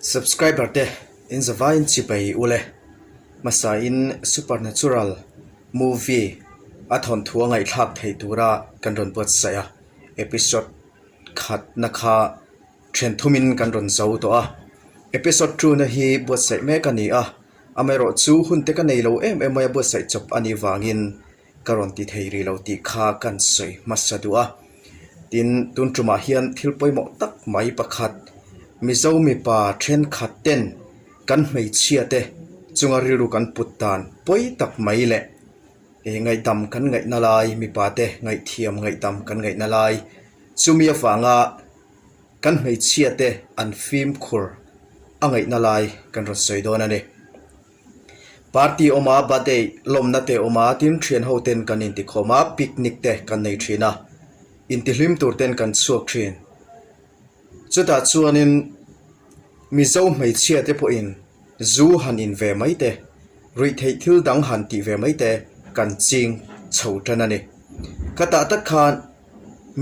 Subscriber te in zavaiin chibai ule hmasa in supernatural movie a thawnthu a ngaihthlak theih tura kan rawn buatsaih a episode khatna kha then thumin kan rawn zo tawh a episode two na hi buatsaih mek a ni a amaherawh chu hun te ka nei lo em em mai a buatsaih chawp a nih vangin ka rawn ti thei rih lo tih kha kan sawi hmasa duh a. Tin, tun tumah hian thil pawimawh tak mai pakhat, Mizo mipa thenkhat ten kan hmeichhia te chunga rilru kan put dan pawi tak mai leh ih ngaihdam kan ngaihna lai, mipa te ngaihthiam ngaihdam kan ngaihna lai, chumi avanga kan hmeichhia te an fimkhur a ngaihna lai kan rawn sawi dawn a ni. Party awm a, birthday lawmna te awm a, tin thian ho ten kan intikhawm a, picnic te kan nei thin a, intihlim tur ten kan chhuak thin. Chutah chuanin Mizo hmeichhia te pawhin zu han in ve mai te, ruihtheih thil dang han tih ve mai te kan ching chho tan a ni. Khatah tak khan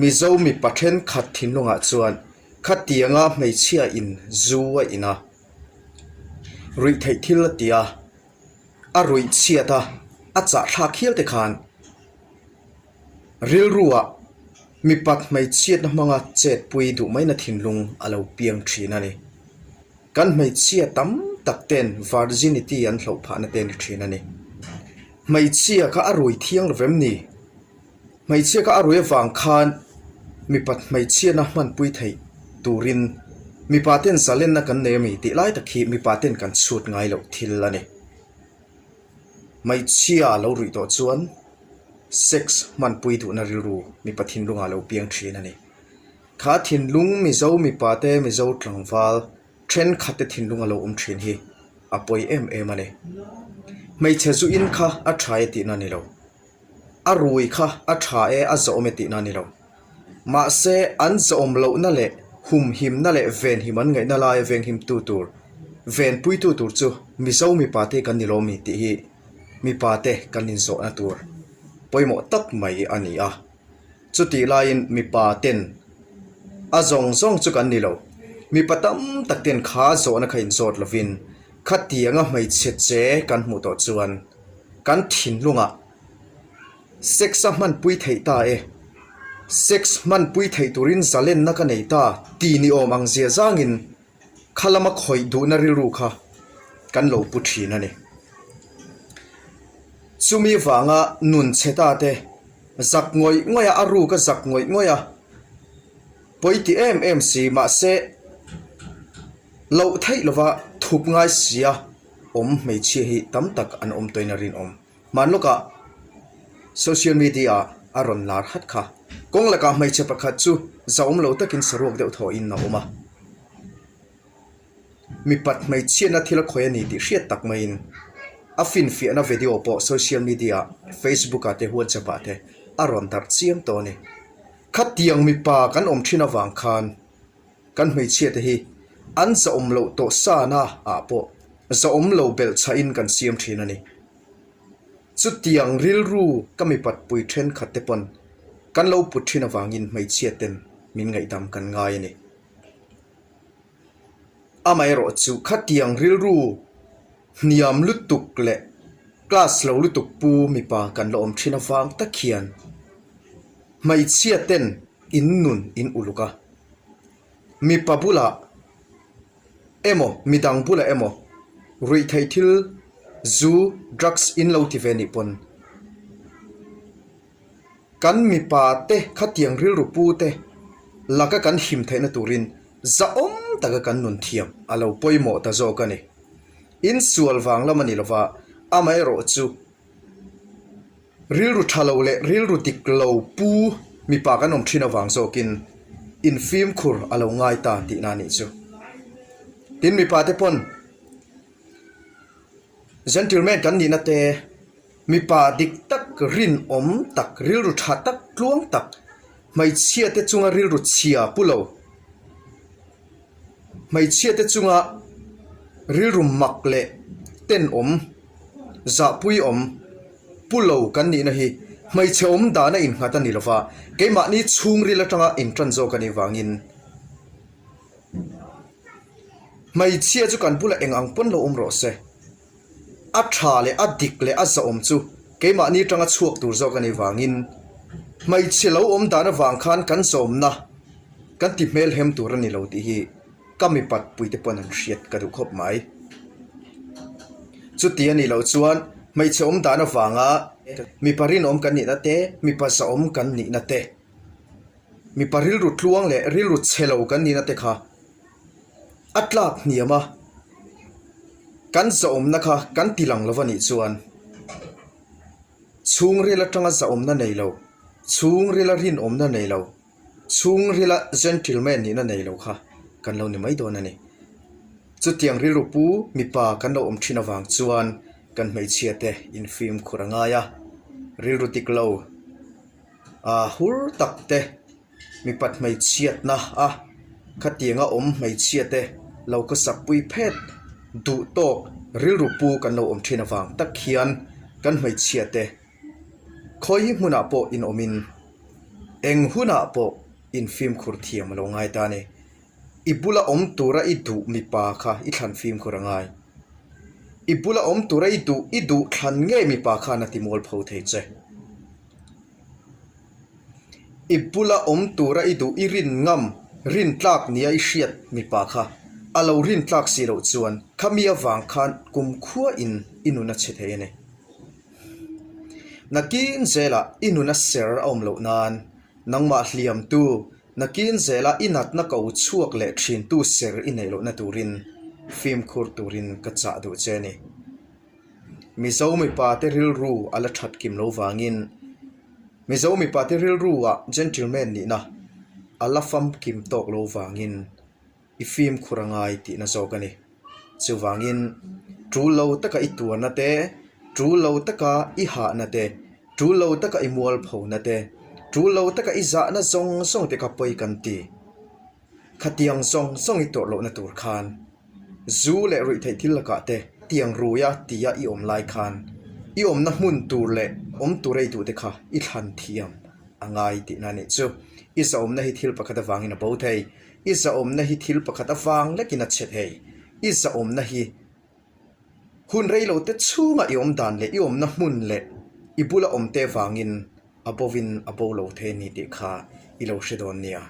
Mizo mipa thenkhat thinlungah chuan khatianga hmeichhia in zu a in a. Ruih theih thil a ti a, a ruih chhiat a, a chah thlak hial te khan rilruah mipat hmeichhiatna hmanga chetpui duh maina thinlung a lo piang thin a ni. Kan hmeichhia tam tak ten virginity an hloh phahna te a ni thin a ni. Hmeichhia kha a rui thiang lo vem ni? Hmeichhia kha a rui avang khan mipat hmeichhiatna hmanpui theih turin mipa ten zalenna kan nei a mi tih lai tak hi mipa ten kan chhut ngai loh thil a ni. Hmeichhia lo ruih tawh chuan sex hmanpui duhna rilru mipa thinlungah lo piang thin a ni. Kha thinlung Mizo mipa te Mizo tlangval thenkhat te thinlung a lo awm thin hi a pawi em em a ni. Hmeichhe zu in kha a tha e tihna a ni lo. A rui kha a tha e, a zawhawm e tihna a ni lo. Mahse, an zawhawm lohna leh humhimna leh venhim an ngaihna laia venghimtu tur, venpuitu tur chu Mizo mipa te kan ni lo mi tih hi mipa te kan inzawhna tur pawimawh tak mai a ni a. Chutih laiin mipa ten a zawng zawng chu kan ni lo. Mipa tam tak ten kha zawhna kha inzawt lovin khatianga hmeichhe che kan hmuh tawh chuan kan thinlungah sex a hmanpui theih ta e, sex hmanpui theih turin zalenna ka nei ta ti ni awm ang zia zangin kha lama khawih duhna rilru kha kan lo pu thin a ni. Chumi vanga nun chhe ta te zak ngawih ngawih a, a ruk a zak ngawih ngawih a, pawi ti em em si mahse loh theih lova thup ngai sia. awm hmeichhia hi tam tak an awm tawhin a rinawm. Hman lawkah social media ah a rawn lar hat kha. Kawng lakah hmeichhe pakhat chu zahawm lo takin saruak deuh thawhin a awm a. Mipat hmeichhiatna thil a khawi a ni tih hriat tak maiin a finfiahna video pawh social media ah Facebook ah te WhatsApp ah te a rawn darh chiam tawh a ni. Khatiang mipa kan awm thin avang khan. Kan hmeichhia te hi an zahawm loh tawh sana ah pawh zahawm lo belh chhahin kan siam thin a ni. Chutiang rilru ka mipat pui thenkhat te pawn kan lo put thin avangin hmeichhia ten min ngaihdam kan ngai a ni. Amaherawh chu khatiang rilru hniam lutuk leh class lo lutuk pu mipa kan la awm thin avang tak hian hmeichhia ten in nun in uluk a. Mipa bulah emaw midang bulah emaw ruihtheih thil zu drugs in lo ti ve nih pawn kan mipa te khatiang rilru pu te laka kan him theihna turin zahawm taka kan nun thiam a lo pawimawh ta zawk a ni. Insual vang lam a ni lova amaherawhchu. Rilru tha lo leh rilru dik lo pu mipa kan awm thin avang zawkin infimkhur a lo ngai ta tihna a nih chu. Tin mipa te pawn gentleman kan nihna te mipa dik tak rinawm tak rilru tha tak tluang tak hmeichhia te chunga rilru chhia pu lo hmeichhia te chunga rilru mak leh tenawm Zahpui awm pu lo kan nihna hi hmeichhe awm dana innghat a ni lova, keimahni chhungril atanga intan zawk a nih vangin. Hmeichhia chu kan bulah eng ang pawn lo awm rawh se. A tha leh a dik leh a zahawm chu keimahni atanga chhuak tur zawk a nih vangin hmeichhe lo awm dan avang khan kan zawmna kan ti hmelhem tur a ni lo tih hi ka mipat puite pawn an hriat ka duh khawp mai. Chuti a nih loh chuan hmeichhe awm dan avanga mipa rinawm kan nihna te, mipa zahawm kan nihna te, mipa rilru tluang leh rilru chhe lo kan nihna te kha A tlak hniam a, kan zahawmna kha kan ti lang lo a nih chuan chhungril atanga zahawmna nei lo, chhungrila rinawmna nei lo, chhungrila gentleman nihna nei lo kha kan lo ni mai dawn a ni. Chutiang rilru pu mipa kan lo awm thin avang chuan kan hmeichhia te infimkhur a ngai a, rilru dik lo, aa hur tak te. Mipat hmeichhiatna a khatianga awm hmeichhia te lo ka sak pui phet duh tawk rilru pu kan lo awm thin avang tak hian kan hmeichhia te khawi hi hmunah pawh in awmin eng hunah pawh in fimkhur thiam a lo ngai ta a ni. I bula awm tura i duh mipa kha i thlan fimkhur a ngai. I bula awm tura i duh i duh thlan ngei mipa khan a ti mualpho thei che. I bula awm tura i duh i rin ngam, rin tlak nia i hriat mipa kha a lo rin tlak si loh chuan khami avang khan kumkhua in i nun a chhe thei a ni. Nakin zelah i nun a ser a awm loh nan nangmah hliamtu, nakin zelah i natna ko chhuak leh thintu ser i neih lohna turin fimkhur turin ka chah duh che a ni. Mizo mipa te rilru a la that kim lo vangin Mizo mipa te rilru ah gentleman nihna a la famkim tawk lo vangin i fimkhur a ngai tihna zawk a ni. Chuvangin tul lo taka i tuarna te, tul lo taka i hahna te, tul lo taka i mualphona te, tul lo taka i zahna zawng zawng te kha pawi kan ti. Khatiang zawng zawng i tawrh lohna tur khan zu leh ruihtheih thil lakah te tiang ruia tia i awm lai khan i awmna hmun tur leh awm tur ei duh te kha i thlan thiam a ngai tihna a nih chu. I zahawmna hi thil pakhat avangin a bo thei. I zahawmna hi thil pakhat avang lekin a chhe thei. I zahawmna hi hun rei lo te chhunga i awm dan leh i awmna hmun leh i bula awm te vangin a bovin a bo lo thei a ni tih kha i lo hre dawn nia.